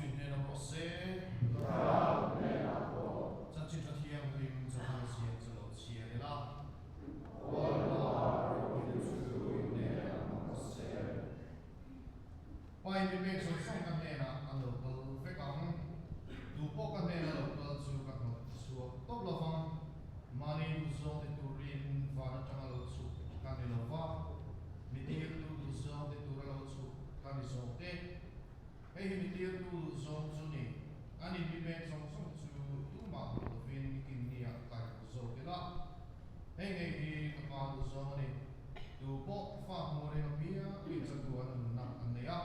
chu in hnenah rawh se. Thlarau hnenah pawh. Chanchin tha thianghlim Johan ziak chu lo chhiar ila. Lalpa ropuina chu in hnenah rawh se. Pa in mi pek zawng zawng ka hnenah an lo kal vek ang. Tu pawh ka hnena lo kal chu ka hnawt chhuak tawp lo vang. Mahni duhzawng ti turin van atanga lo chhuk ka ni lo va, mi tirtu duhzawng ti tura lo chhuk ka ni zawk te. Hei hi mi tirtu duhzawng chu ni. An in mi pek zawng zawng chu tumah hmuh lovin nikinniah kai hmu zawk ila. Hei ngei hi ka pa duhzawng a ni. Tu pawh fa hmuh reng apiang in chatuan nunna an nei a.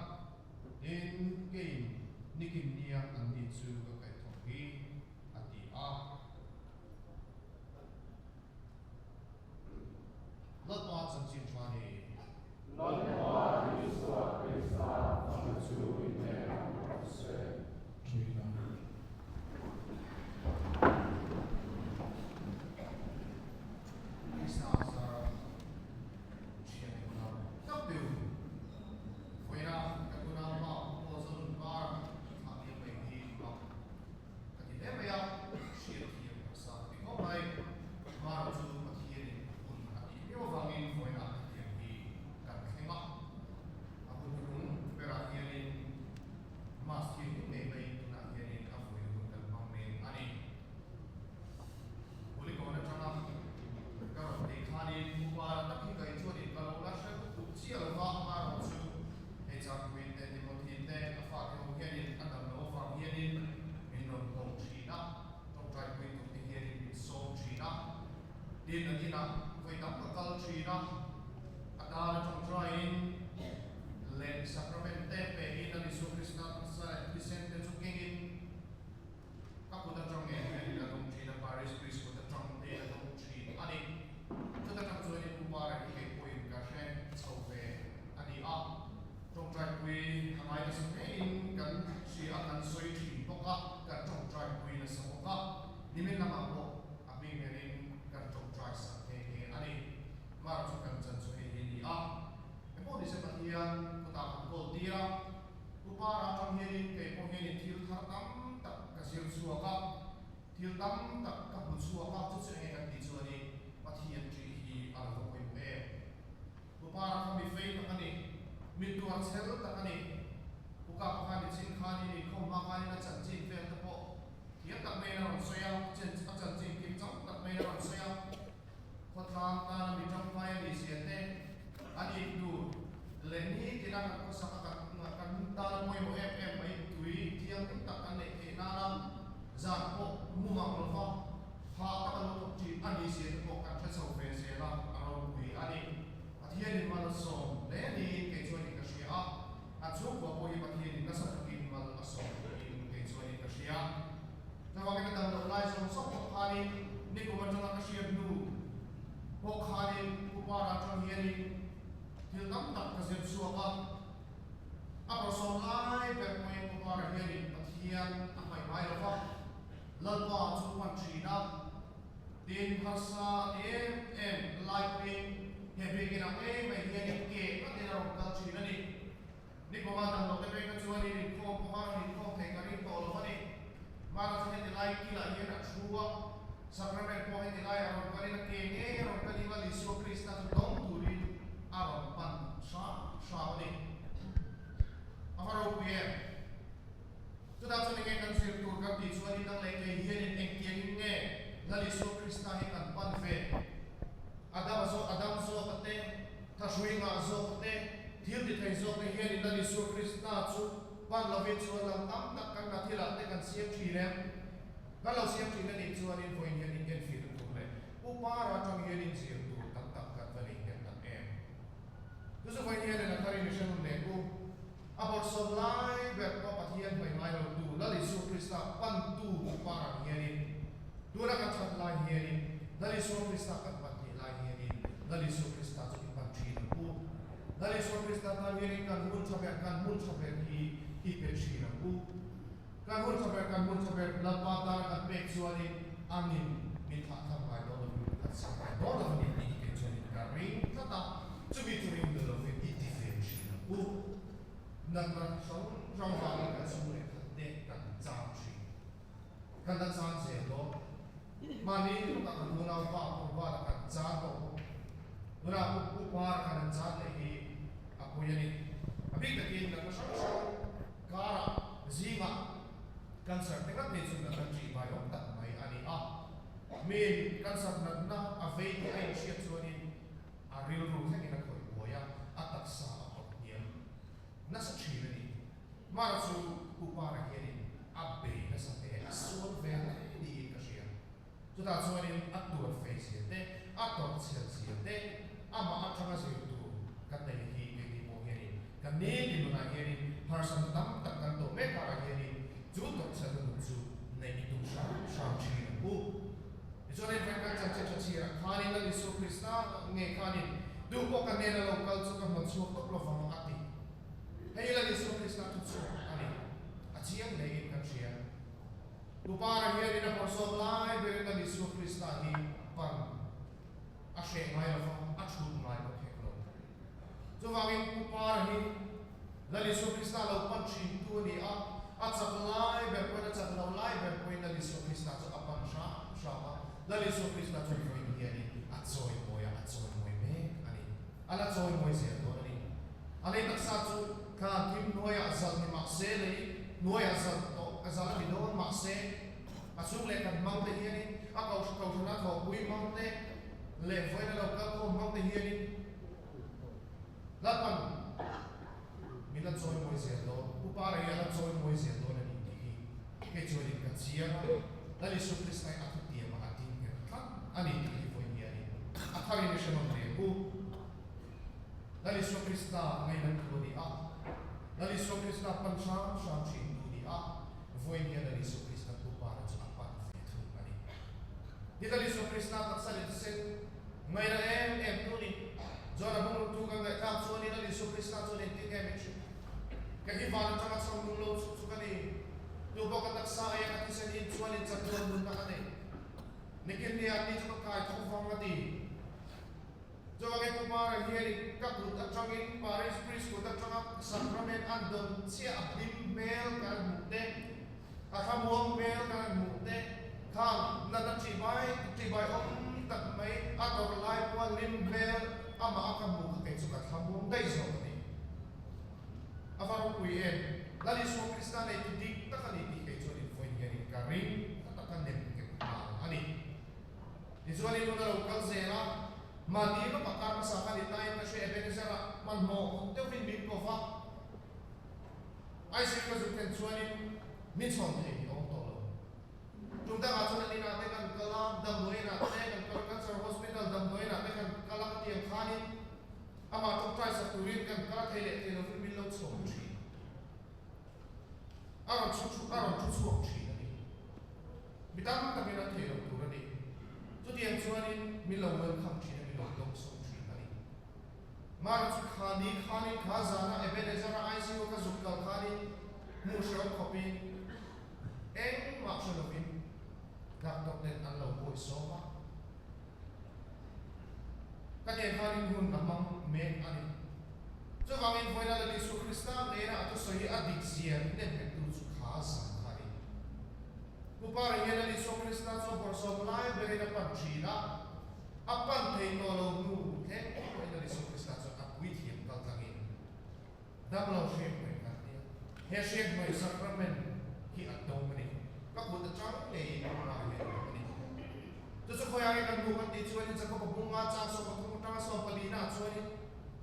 Tin, keiin nikinnia anni chu ka kaihthawk hi. a ti a. Lalpa chanchin tha ni. Lalpa Isua Krista fanu chu i hnenah rawh se. Thuina. Krista zar thian i unau tak deuh. Vawiina kan unaupa Paul Zonunpar thlah liam mai hi bak. Ka ti hle mai a, hriat thiam ka sa ka ti khawp mai. Mara chu Pathianin hun a tih miau avangin vawiinah hetiang hi kan thleng a. A hun hnung berah hianin Mass thianghlim ngei maiin tunah hianin a vawiin hun kan hmang mek a ni. Kulikawn atanga ka rawn tih khanin Mara tak hi ka inchuanin ka lo la hre lutuk chiah lo va, Mara chu hei Changpuiin te Timothy te a fate ho hianin a dam loh avang hianin min rawn ko thin a, tawngtaipui tur te hianin min sawm thin a, tin an inah vawi tam ka kal thin a, a tan a tawngtaiin leh sacrament te pehin a Isua Krista taksa leh thisen te chu kengin Ka kut atang ngei hianin a dawng thin a, Paris Priest kut atang te a dawng thin a ni. Chuta tang chuanin Pu Para hi kei pawhin ka hre chho ve a ni a, tawngtaipui a ngai nasa hlein kan hria a, kan sawi thin bawk a, kan tawngtaipui nasa bawk a, nimin lamah pawh a hming hianin kan tawngtai sak nghe nghe a ni. Mara chu kan chan chu hei hi a ni a, engpawh nise Pathian kutah kan kawl tir a. Pu Para atang hianin kei pawh hianin thil thar tam tak ka zir chhuak a, thil tam tak ka hmu chhuak a, chu chu enge kan tih chuanin Pathian ṭih hi a lo va pawimawh em? Pu Para kha mi fei tak a ni, mi tuar chel tak a ni. Pu Kapa khan i chin khanin inkhawm hma khanin a chanchin vel te pawh thiam tak maiin a rawn sawi a, a chanchin kim chang tak maiin a rawn sawi a. Khawtlang tana mi tangkai a nih zia te, an in tur leh nitin a kan khawsak a kan kan tana pawimawh em em mai tui thianghlim tak kan neih theih nana zan pawh mumang lova hah tak a lo thawk thin a nih zia te pawh kan hre chho ve zel a, a ropui a ni. Pathianin mal a sawm hle niin kei chuanin ka hria a, an chhungkua pawh hi Pathianin nasa takin mal a sawm niin kei chuanin ka hria. Chuvangin a dam loh lai zawng zawng pawh khanin nikum atanga ka hriat hnu pawh khanin Pu Para atang hianin thil tam tak ka zir chhuak a. A bawrhsawm lai ber pawhin Pu Para hianin Pathian a hmaih ngai lo va, Lalpa chu pan thin a. Tin, harsa a ti em em lai pawhin he biakin ang em mai hianin ke tlatin a rawn kal thin a ni. Nikawma dam loh te pek kha chuan in inkhawm pawh a rawn inkhawm thei ka ring tawh lo a ni. Mara chu heti lai kilah hian a thu a, Sacrament pawh heti laiah rawn kalin a ke ngei a rawn kalin a Isua Krista chu dawng turin a rawn pan hram hram a ni. A va ropui em? Chutah chuan enge kan zir tur kan tih chuan in dang leh kei hianin engtiangin nge Lal Isua Krista hi kan pan ve? Adam a zawk, Adam zawk a te, thahrui ngah zawk a te, thil ti thei zawk te hianin Lal Isua Krista chu pan lovin chuan lam tam tak kan la thilah te kan siam thin em? Kan lo siam thin a nih chuanin vawiin hian in enfiahna tur leh Pu Para atang hian in zir tur tam tak kan va nei hnem tak em? Chu chu vawiin hianin a tharin i hre hun leh u. A bawrhsawm lai ber pawh Pathian hmai ngai lo tu Lal Isua Krista pantu Pu Para hianin tuna kan that lai hianin Lal Isua Krista kan pan theih lai hianin Lal Isua Krista chu i pan thin ang u. Lal Isua Krista tan hianin kan hun tha ber kan hmun tha ber hi i pe thin ang u. Kan hun tha ber kan hmun tha ber Lalpa tana kan pek chuanin anin min thah tham ngai dawn lovin min phatsan ngai dawn lo a ni tih hi kei chuanin ka ring tlat a, chumi chu ring duh lovin i ti ve thin ang u. Natna hrang hrang vangin kan chhung leh khat te. Kan la chan zel dawn. Mahni lawkah kan unaupa Purvana kan chan tawh bawk. Tunah pawh Pu Para khan an chan leh hi a pui a ni. A bik takin natna hrang hrang karah zingah cancer te ngat nei chu natna ṭih vai awm tak mai a ni a. Miin cancer natna a vei tih a inhriat chuanin a rilru thlengin a khawih buai a, a taksa a pawt hniam nasa ṭhin a ni. Mara chu Pu Para hianin a bei nasa hle, a sual ve hle niin ka hria. Chutah chuanin a tuar fei zia te, a tawrh chhel zia te, amah atanga zir tur kan nei hi keini pawh hianin kan nitin nunah hianin harsatna tam tak kan tawh mek karah hianin chu tawrh chhelna nun chu neih i tum hram hram thin ang u. Tichuanin vawi kan chanchin tha chhiarah khanin Lal Isua Krista nge khanin duh pawh ka hnena lo kal chu ka hnawn chhuak tawp lovang a ti. Hei Lal Isua Krista thu chhuak a ni. A chiang hlein kan hria. Tupara hianin a bawrhsawm lai berin Lal Isua Krista hi pan a hreh ngai lo va, a chhut ngai bawk hek lo. Chuvangin Pupara hi Lal Isua Krista lo pan thintu a ni a, a chak lai ber pawhin a chak lo lai ber pawhin Lal Isua Krista chu a pan hram hram a, Lal Isua Krista chu vawiin hianin a chawimawi a, a chawimawi mek a ni. A la chawimawi zel dawn a ni. A lei taksa chu thla thim hnuaiah zalh ni mah se, lei hnuaiah zalh tawh a zalh a ni dawn mah se, a chung leh kan hmang te hianin, a kohhrana thawhpui hmang te leh vawiin a lo kal khawm hmang te hianin Lalpan min la chawimawi zel dawn, Pu Para hi a la chawimawi zel dawn a ni tih hi kei chuanin ka chiang a, Lal Isua Krista hi a thutiamah a ding nghet tlat a ni tih hi vawiin hianin a tharin i hre nawn leh ang u. Lal Isua Krista ngainat tu a ni a, Lal Isua Krista pan hram hram thin tu a ni a, vawiin hian Lal Isua Krista tu para chu a pan ve thung a ni. Ni Lal Isua Krista taksa leh thisen ngaina em em tu a ni. John a bung tu kan ngaihthlak chuanin Lal Isua Krista chuan engtin nge min hrilh? Ka hi van atanga chho nung lo chuk chuk a ni. Tu pawh ka taksa aia ka thisen in chuanin chatuan nunna a nei. Nikin nia ni chu ka kai tho vang a ti. Chuvangin Pu Mara hianin ka kut atangin Parish Priest kut atanga Sacrament an dawn chiah a hlim hmel kan hmuh te, a thlamuang hmel kan hmuh te khang natna ṭihbai ṭihbai awm tak mai a tawrh lai pawha hlim hmel amah a ka hmuh kha kei chu ka thlamuang daih zawk a ni. A va ropui em! Lal Isua Krista neitu dik tak a ni tih kei chuan invawiin hianin ka ring ta taka nem nghet nghal a ni. Tichuan i nun a lo kal zel a, mahni lawkah kar hmasa khan i tain ka hre Ebenezer-ah hmanhmawh deuhin min ko va. ICU ka zuk thlen chuanin min chhawn thei ni awm tawh lo. Tum dangah chuan an inah te kan kal a, damdawiinah te kan kal a, Cancer Hospital damdawiinah te kan kal a, khatiang khanin amah tawngtai sak turin kan kal a thei leh thei lovin min lo chhawn thin. A rawn chhu a rawn thu chhuak thin a ni. Mi tam takin an thei lo tur a ni. Chutiang chuanin min lo welcome thin a, min lo dawngsawng thin a ni. Mara chu khani khanin kha zana Ebenezer-a ICU ka zuk kal khanin hmuh hrehawm khawpin engmah hre lovin doctor ten an lo buai sawm a. Ka tiang khanin hun a hmang mek a ni. Chuvangin vawiin Lal Isua Krista nena a thusawi hi a dik zia min nem nghettu chu kha a zan kha a ni. Pu Para hian Lal Isua Krista chu a bawrhsawm lai berin a pan thin a, a pan thei tawh lo hnu thleng pawhin Lal Isua Krista chuan a puithiam kal tlangin damlo hriak hnuai kan ti a. He hriak hnuai sacrament hi a dawng a ni. Ka kut atang ngeiin a hma hian a dawng a ni. Chu chu khawiah nge kan hmuh kan tih chuanin Jakoba bunga chang 13 atanga 14 ah chuanin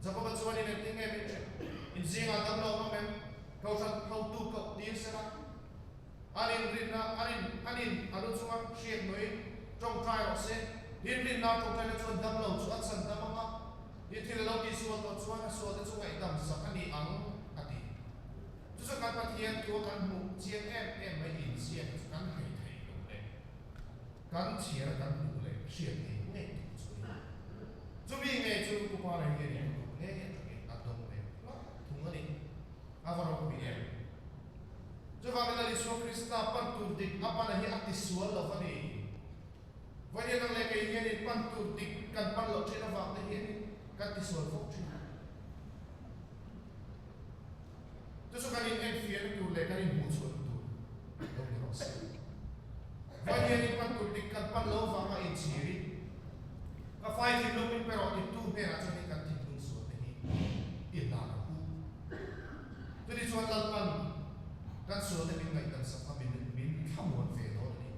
Jakoba chuanin engtin nge min hrilh? Inzingah damlo awm em? Kohhran hotu koh tir sela an inrinna an in an in a lu chunga hriat hnuaiin tawngtai rawh se. Inrinna tawngtaina chuan damlo chu a chan dam ang a, i thil a lo tihsual tawh chuan a sualte chu ngaihdam sak a ni ang, a ti. Chu chu kan Pathian thu a kan hmuh chiang em em mai inziak chu kan hei thei lo le. Kan chhiar a kan hmuh leh hriat thei ngei tur chu a ni. Chumi ngei chu Pu Para hian in kut ngei atangin a dawng leh hlauh thung a ni. A va ropui em! Chuvangin Lal Isua Krista pan tur dik a pana hi a tisual lo va ni. Vawiin nang leh kei hianin pan tur dik kan pan loh thin avang te hianin kan tisual fo thin. Chu chu kan inenfiahna tur leh kan inhmuhchhuahna tur lo ni rawh se. Kan sualte min ngaihdam sak a, min min thlamuan ve dawn a ni.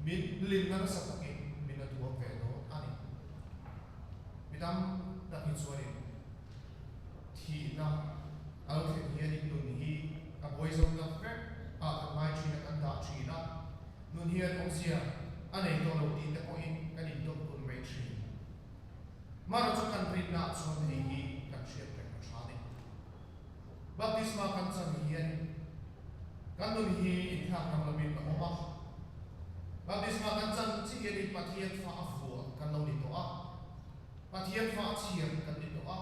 Min hlimna nasa takin min la tuam ve dawn a ni. Mi tam tak hi chuanin thihna a lo thlen hianin nun hi a buai zo tak vek a, kan ngai thin a, kan dah thin a. Nun hian awmzia a nei tawh lo tih te pawhin kan indawp kun mai thin. Mara chu kan rinna ah chuan hei hi kan hriat reng a tha a ni. Baptisma kan chan hian kan nun hi inthlak ram lamin a awm a. Baptisma kan chan chi hianin Pathian fa a vuah kan lo ni tawh a, Pathian fa a chhiar kan ni tawh a,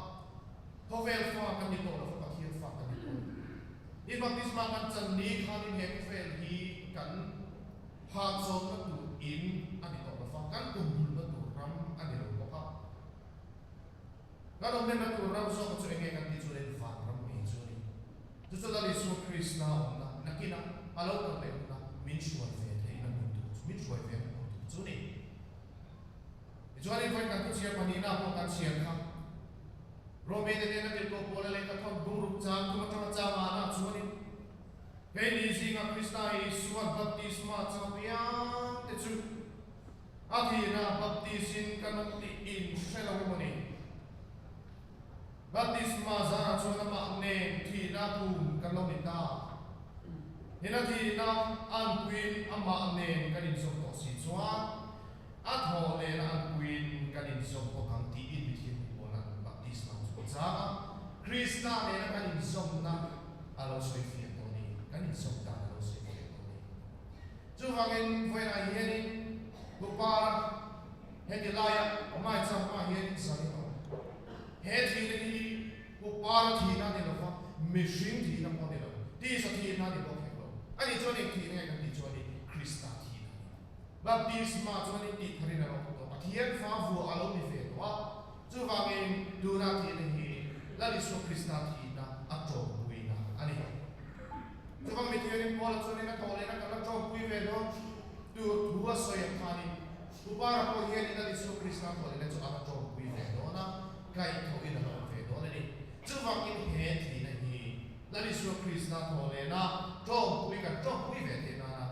khawvel fa kan ni tawh lova Pathian fa kan ni tawh a ni. I baptisma kan chan ni khanin he khawvel hi kan hahchawlhna tur in a ni tawh lova, kan kumhlunna tur ram a ni lo bawk a. Kan awmhlenna tur ram zawk chu enge kan tih chuan in van ram ngei chu a ni. Chu chu Lal Isua Krista awmna nakina a lo kal leh huna min hruai ve theihna hmun tur chu, min hruai ve hmun tur chu a ni. Tichuanin vawi kan thuchhiar pahnihna pawh kan chhiar kha. Rome te nena tirhkoh pawl a lehkha thawn bungruk chang thum atanga chang ahna chuanin hei ni zinga Krista Isuan baptisma chang piang te chu a thihna baptisin kan awm tih in hre lo emaw ni? Baptisma zarah chuan amah nen thihna phum kan lo ni ta. Hina thihna anpuiin amah nen kan inzawm tawh si chuan a thawh lehna anpuiin kan inzawm bawk ang tiin mithiam pawla baptisma chu a chang a. Krista nena kan inzawmna a lo sawi fiah tawh a ni, kan inzawm dan a lo sawi fiah tawh a ni. Chuvangin vawiinah hianin Hupara heti laia Maichangah hianin zan in awm. He thihna hi Hupara thihna a ni lo va, mihring thihna pawh a ni lo, tisa thihna a ni bawk hek lo. Ani chuan eng thihna nge kan tih chuan i Krista thihna a ni. Baptisma chuan in tih tharin a lo awm tawh, Pathian fa vuah a lo ni ve tawh a. Chuvangin tuna thihna hi Lal Isua Krista thihna a tawmpuina a ni. Chuvang mithianin Paula chuanin a tawh lehna kan la tawmpui ve dawn tur thu a sawi ang khanin Upara pawh hianin Lal Isua Krista tawh lehna chu a la tawmpui ve dawn a, kaihthawhin a la awm ve dawn a ni. Chuvangin he thihna hi Lal Isua Krista tawh lehna tawmpui kan tawmpui ve theih nana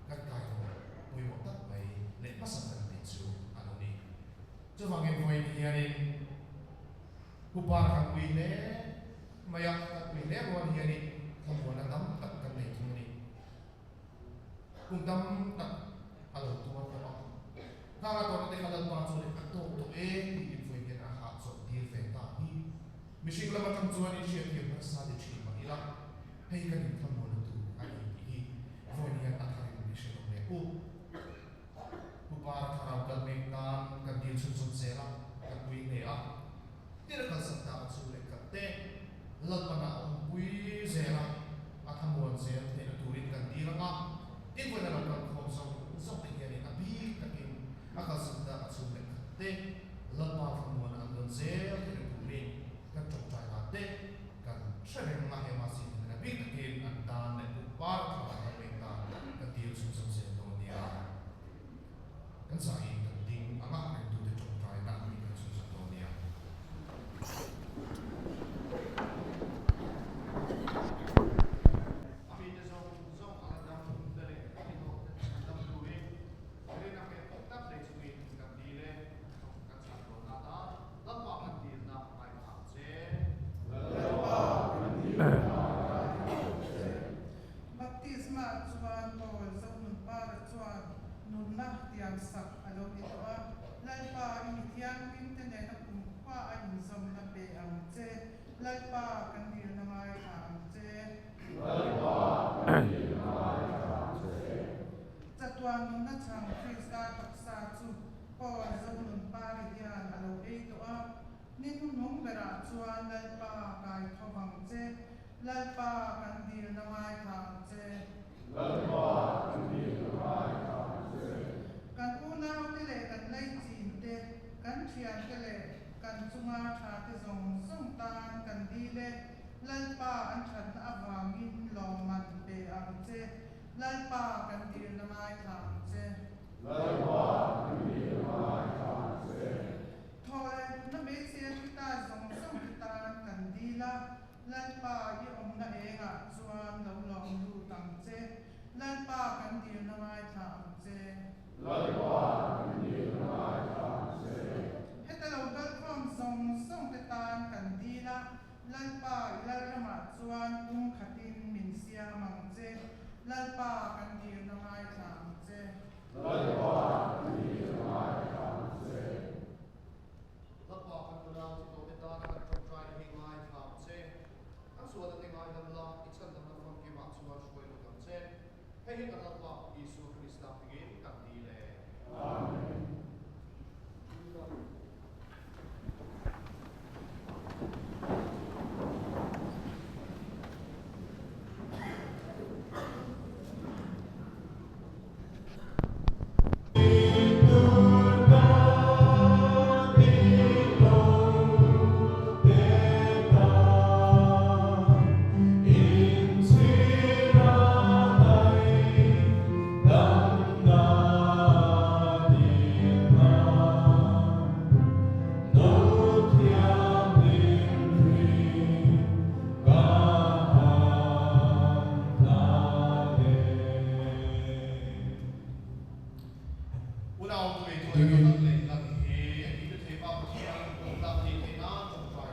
kan kaihthawh pawimawh tak mai leh hmasa ber mai chu a lo ni. Chuvangin vawiin hianin Upara kan pui hle mai a, kan pui hle rual hianin thlamuanna tam tak kan nei thung a ni. Kum tam tak a lo tuar tawh a, khang a tawrhna te kha Lalpa chuan a tawk tawh e tiin vawiin hian a hahchawlh tir ve ta hi. Mihring lam atang chuan in hriatthiam harsa ti thin mah ila, hei kan inthlamuanna tur a ni tih hi vawiin hian a tharin i hre lo leh u. Pu Para thlarau kal mek tan kan dil chhunzawm zel a, kan pui hle a. Tir kalsan ta chu leh khat te Lalpana a awmpui zel a, a thlamuan zel theihna turin kan dil ang a, tin vawiin a lo kal khawm zawng zawng te hianin a bik takin a kalsan ta a chu leh khat te Lalpa thlamuan an dawn zel theihna turin kan tawngtai dan te kan hre reng a, he mahse hian a bik takin an tan leh Pu Para thlarau kal mek tan kan dil chhunzawm zel dawn nia. Kan zahin kan ding ang a, ringtute tawngtaina min kan chhunzawm dawn nia. A mite zawng zawng a la dam te leh a mi dawt te an dam turin rinna nghet tak nei chungin kan dil e, kan chhan dawn atan Lalpa kan dilna ngaithla ang che. Lalpa kan dilna ngaithla ang che. Baptisma chuan Paul Zonunpara chuan nunna tiam sak a lo ni tawh a, Lalpa i mi thianghlimte nena kumkhua a inzawmna pe ang che, Lalpa kan dilna ngaithla ang che. Lalpa kan dilna ngaithla ang che. Chatuan nunna chhang Krista taksa chu Paul Zonunpari hian a lo ei tawh a, ni hnuhnung berah chuan Lalpa kai tho vang che. Lalpa kan dilna ngaithla ang che. Lalpa kan dilna ngaithla ang che. Kan unaute leh kan laichin te, kan thiante leh kan chunga tha te zawng zawng tan kan dil e. Lalpa an thatna avangin lawmman pe ang che. Lalpa kan dilna ngaithla ang che. Lalpa kan dilna ngaithla ang che. Thaw leh nunna hmeichhia thi ta zawng zawng te tan kan dil a. Lalpa i awmna engah chuan. chuan lo lawm lut ang che. Lalpa kan dilna ngaithla ang che. Lalpa kan dilna ngaithla ang che. Heta lo kalkhawm zawng zawng te tan kan dil a, Lalpa i Lalramah chuan pum khatin min siam ang che. Lalpa kan dilna ngaithla ang che. Lalpa kan dilna ngaithla ang che. Lalpa kan nunau thi tawhte tana kan tawngtaina hi ngaithla ang che. Kan sualna te ngaidam la, i chhandamna famkimah chuan hruai lut ang che. Hei hi kan Lalpa Isua Krista hmingin kan dil e. Amen. Unau tui tui ka hlan leh hlan hi engkim te thei pa Pathian pawm tlak a nih theih nan tawngtai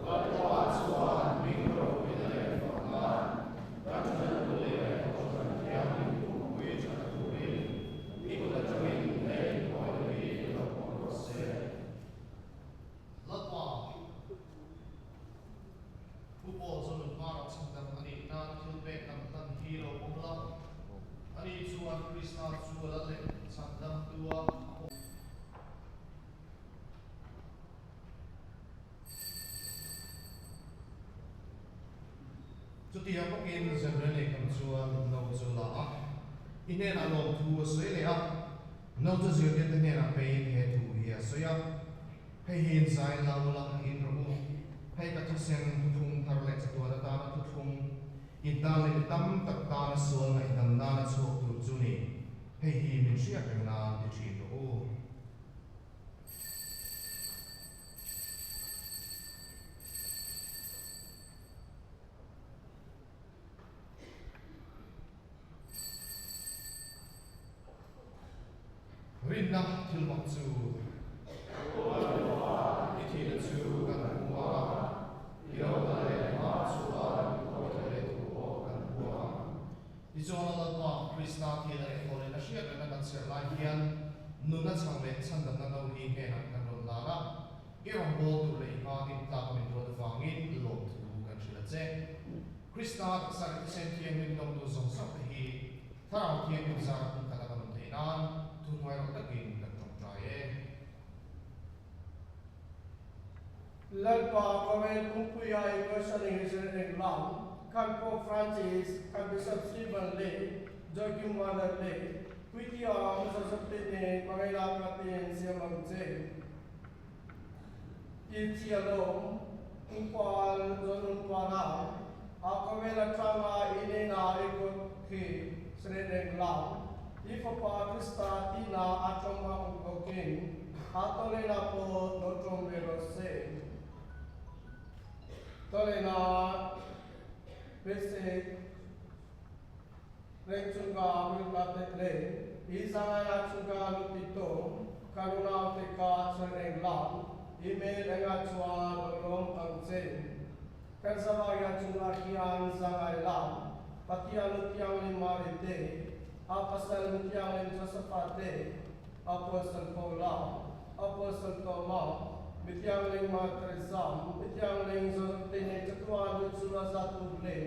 rawh u. Lalpa chuan min ropuina leh fak nan kan thattu leh Kohhran Thianghlim pumpui tha turin i kut atangin hei pawina hi lo pawm rawh se. Lalpa, Pu Paul chu nun hmara chhandam a nih nan thil pek kan hlan hi lo awm la, ani chuan Krista chu a la leh chhandamtu a a awm. Chutiang bawkin Zerre nei kam chuan no chu la a, i hnenah lawmthu a sawi leh a, no chu zirtirte hnenah peiin he thu hi a sawi a. Hei hi in zai la ula, in rawh u. Hei ka thisen thuthlung thar leh chatuan atana thuthlung, in tan leh mi tam tak tana sual ngaihdam nana chhuak tur chu ni. Hei hi min hriat reng nan ti thin rawh u. Rinna thil mak chu i thihna chu kan hmu a, i lo kal leh hma chuan i thawi leh thu pawh kan hmu ang. Tichuan a Lalpa Krista thihna leh thawhlehna hriat rengna kan chhiar lai hian nunna chhang leh chhandamna no hi hnenah kan rawn hlan a, i rawngbâwl tur leh i hma din tlak a min ruat avangin lawmthu kan hrilh a che. Krista taksa leh thisen thianghlim dawngtu zawng zawng te hi Thlarau Thianghlim zara hmun khat a kan awm theih nan thuhnuai rawh takin kan tawngtai e. Lalpa Khawvel Pumpuia i Kohhran Israel Englam, kan Pope Francis, kan Bishop Stephen leh Joachim Werner leh Puitia Muzazawkte nen hmangaihna katin siam ang che. Tirhchhialawm, Upa Zonunpara, a khawvel atanga i nena i kut khi hre reng la, i Fapa Krista tina a tawng ang bawkin a tawlena pawh lo tawng ve rawh se. Tawlena pe se Reng chunga rilna te leh i zangaia chunga luti tawng ka runaute kha sawi reng la, email engah chuan lo lawm ang che. Kan zavaia chungah hian zangai la, Pathian nu thianghlim Mari te, a pasal nu thianghlim Josepha te, Apostle Paula, Apostle Toma, mi thianghlim Mar Teresa, mi thianghlim Joseph te nen chatuan duh chu a za tur leh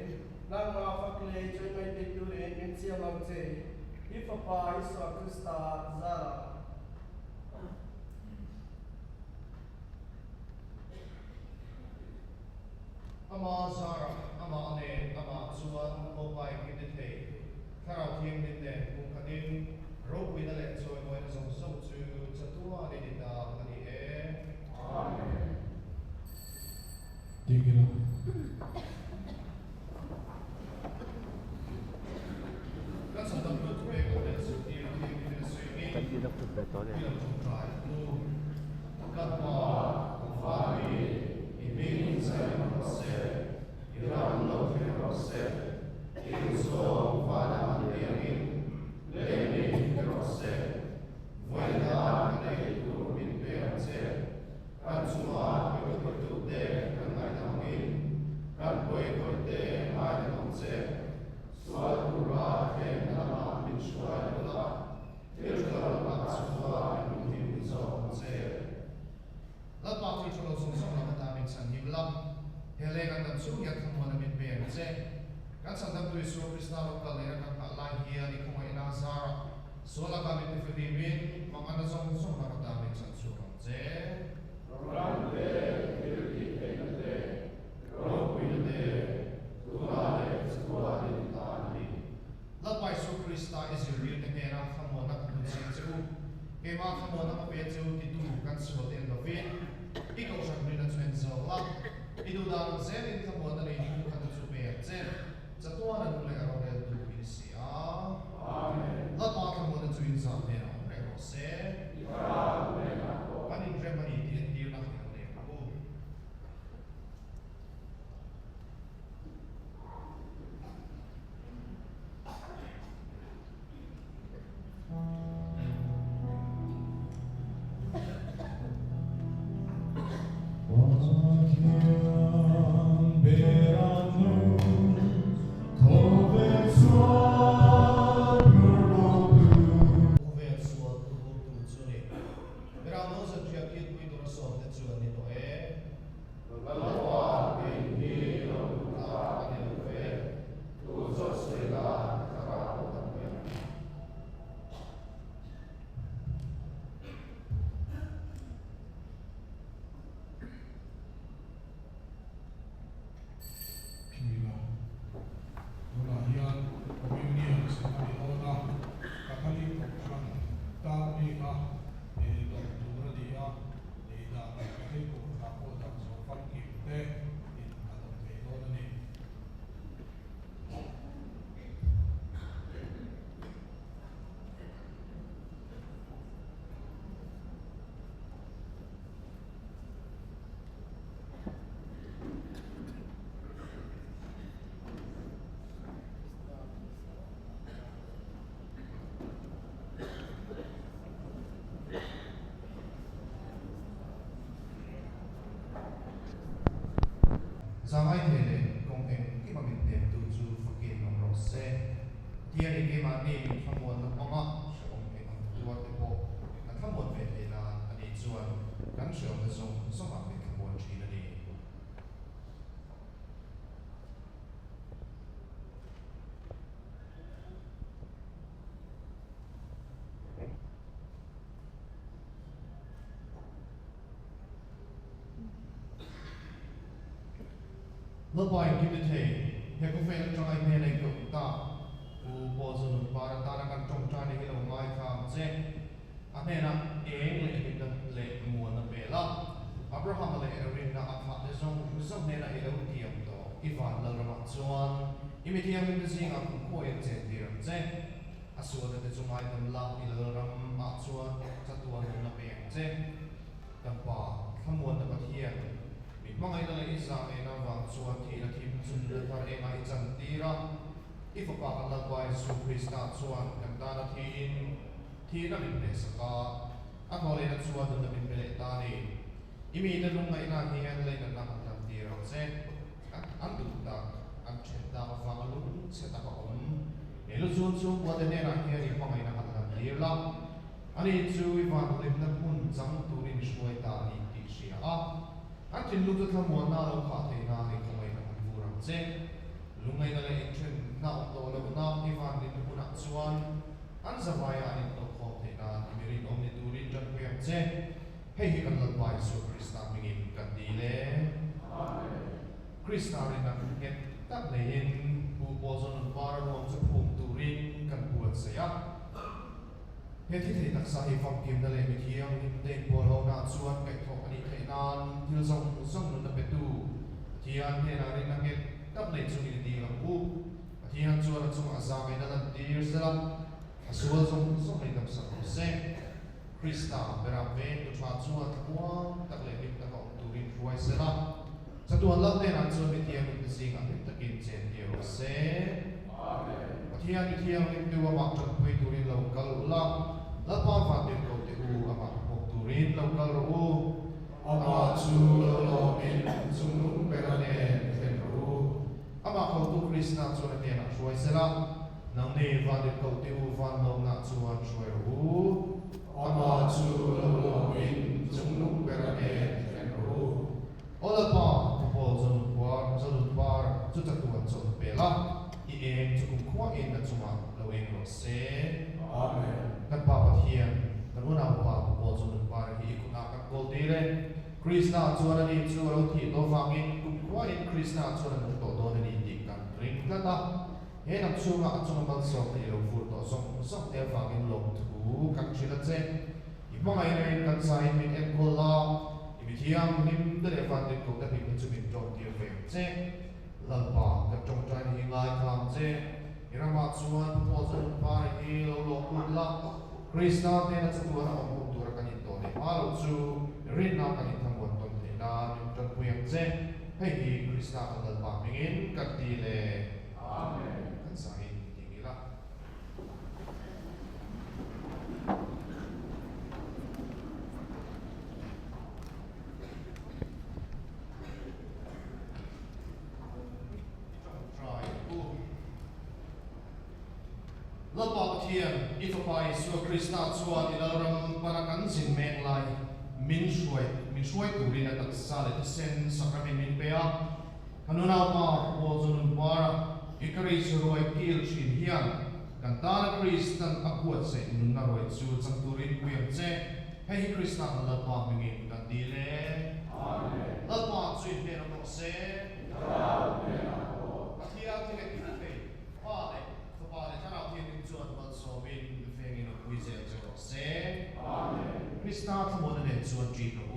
nangmah fak leh chawimawi thei turin min siam ang che, i Fapa Isua Krista zara. Ama zara, amah nen, amah chuan Awpai hming te thei, Thlarau Thianghlim nen pumkhatin ropuina leh chawimawina zawng zawng chu chatuan i ni ta a ni e. Amen. Ding ila. Kan chhandam tu thu pek leh zirtir Thianghlimin a sawi angin, i lo tawngtai ang u. Kan Pa, kan Fate, i hming zai rawh se, i ram lo thleng rawh se. lo zawng zawng laka ta min chhanhim la, he lei kan dam chhung hian thlamuana min pe ang che. Kan chhandamtu Isua Krista lo kal lehna kan nghah lai hian i khawngaihna a zarah sual laka min tifihlimin mangana zawng zawng laka ta min chhanchhuak ang che. Ram te, thil tih theihna te, ropuina te, tunah leh chatuanin ta a ni. Lalpa Isua Krista i zirtirte hnena thlamuanna ka hmu chiang che u. Keimah thlamuanna ka pe che u titu kan sual en lovin i kohhran rinna chu en zawk la. I duhdan ang zelin thlamuanna nei tu khat chu pe ang che. Chatuana nu leh a roreltu i ni si a. Amen. Lalpa thlamuanna chu in zah hnenah awm reng rawh se. I thlarau hnenah pawh. Kan inrem a ni tih entirna i lo nei ang u. Khawvel sual tu chu ni. Berang no zanriah kilpui tura sawmte chu an ni tawh e. Lalpa kei hi lo duh tlak a ni lo ve, tu zawt sawi la thlarau pawh kan hmu ang. Thila. Tunah hian Communion sem a ni dawn a, Catholic Kohhran tan bika dawn tur a ni a, dan Catholic Kohhranah pawh dan zawh famkim te in a dawn thei dawn a ni. Zangai thei leh kawng engkima min hnemtu chu fakin awm rawh se. Pathianin keimahni min thlamuanna hmanga hrehawm eng ang tuar te pawh kan thlamuan ve thei nan a nih chuan kan hrehawmna zawng zawngah min thlamuan thin a ni. Lalpa in kim ni thei, he khawvel atanga i hmel a inkoh ta. Pu Paul Zonun par atana kan tawngtaina hi lo ngaithla ang che. A hnenah eng leh hlimna leh muanna pel a, Abrahama leh rinna a thlah te zawng zawng hnenah i lo tiam tawh. I van Lalramah chuan i mithianghlimte zingah kumkhuain chen tir ang che. A sualna te chu ngaidam la, i Lalramah chuan chatuan nunna pe ang che. Kan Pa, thlamuanna Pathian, mi hmangaihna leh i zahngehna avang chuan thihna thim chunna thar engah i chantir a. I Fapa kan Lalpa Jesuh Krista chuan kan tana thiin thihna min hnehsak a, a hlawhlehna chuan nunna min pe leh ta a ni. I mite lungngaihna hian leinatna han lantir ang che. An duh tak, an then tak avanga lungchhe tak a awm. He lu chhung chhungkuate hnenah hian i hmangaihna han lantir la. Ani chu i vanhlimna hmun chang turin i hruai ta a ni tih hria a, an thinlung chu thlamuanna a lo khah theih nan i khawngaihna han vur ang che. Lungngaihna leh inthenna awm tawh lohna i vanhlimna hmunah chuan an zavaiah an inhnawhkhawm theih nan i mi rinawm ni turin tanpui ang che. Hei hi kan Lalpa Isua Krista hmingin kan dil e. Amen. Krista rinna nghet tak neiin Pu Paul Zonun Par a ruang chu phum turin kan buatsaih a. He thi thei taksa hi famkimna leh mithianghlim te inpawl honaah chuan kaihthawh a nih theih nan thil zawng zawng nunna petu Pathian hnenah rinna nghet tak nei chungin i dil ang u. Pathian chuan a chungah zahngaihnna lantir sela, a sual zawng zawng ei damsak rawh se. Krista beram veng tu tha chuan thlamuang tak leh hlim taka awm turin hruai sela, chatuan lal hnenah chuan mithianghlim te zingah hlim takin chen tir rawh se. Amen. Pathian mithianghlim tu amah tanpui turin lo kal ula, Lalpa vantir ko teh u amah hmuak turin lo kal rawh u. Amah chu lo lawmin chungnung bera nen thlen rawh u. Amah khotu Krista chuan a hnenah hruai sela, Nangni van in ko teh u van lawmna chuan hruai rawh u. Amah chu lo lawmin chungnung bera nen thlen rawh u. Aw Lalpa, Pu Paul Zonunpar, Zonunpar chu chatuan chawlh pe la, i eng chu kumkhuain a chungah lo eng rawh se. Amen. Kan Pa Pathian, kan unaupa Pu Paul Zonunpar hi i kutah kan kawl tir e. Krista chuan ani chu a lo thih tawh vangin kumkhuain Krista chuan a nung tawh dawn a ni tih kan ring tlat a. He lam chhungah a chunga malsawmna i lo vur tawh zawng zawng te avangin lawmthu kan hrilh a che. I hmangaihna in kan zaiin min enkawl la, i mithianghlim te leh vandik ko te hlimna chu min tawm tir ve ang che. Lalpa, kan tawngtaina hi ngaithla ang che. I ramah chuan Pu Paul Zonunpara hi lo lawm lut la, Krista hnena chatuan a awm hun tura kan intawh leh hma loh chu rinna kan inthamuan tawn theih nan min tanpui ang che. Hei hi Krista kan Lalpa hmingin kan ti le. Amen. Kan zain ding ila. I tawngtai u. Lalpa Pathian, i Fapa Isua Krista chuan i Lalram pana kan zin mek lai min hruai min hruai turin a taksa leh thisen sakramen min pe a. Kan unaupa Paul chu nun para Eucharist ruai kil thin hian kan tana Kristan a buatsaih nunna ruai chu chang turin pui ang che. Hei hi Krista kan Lalpa hmingin kan dil e. Amen. Lalpa chu i hnen awm rawh se. I thlarau hnenah pawh. Pathian thil leh thil thei, Pa leh Fapa leh Thlarau Thianghlim chuan malsawmin vengin awmpui zel che rawh se. Amen. Krista thlamuana nen chuan ṭin rawh.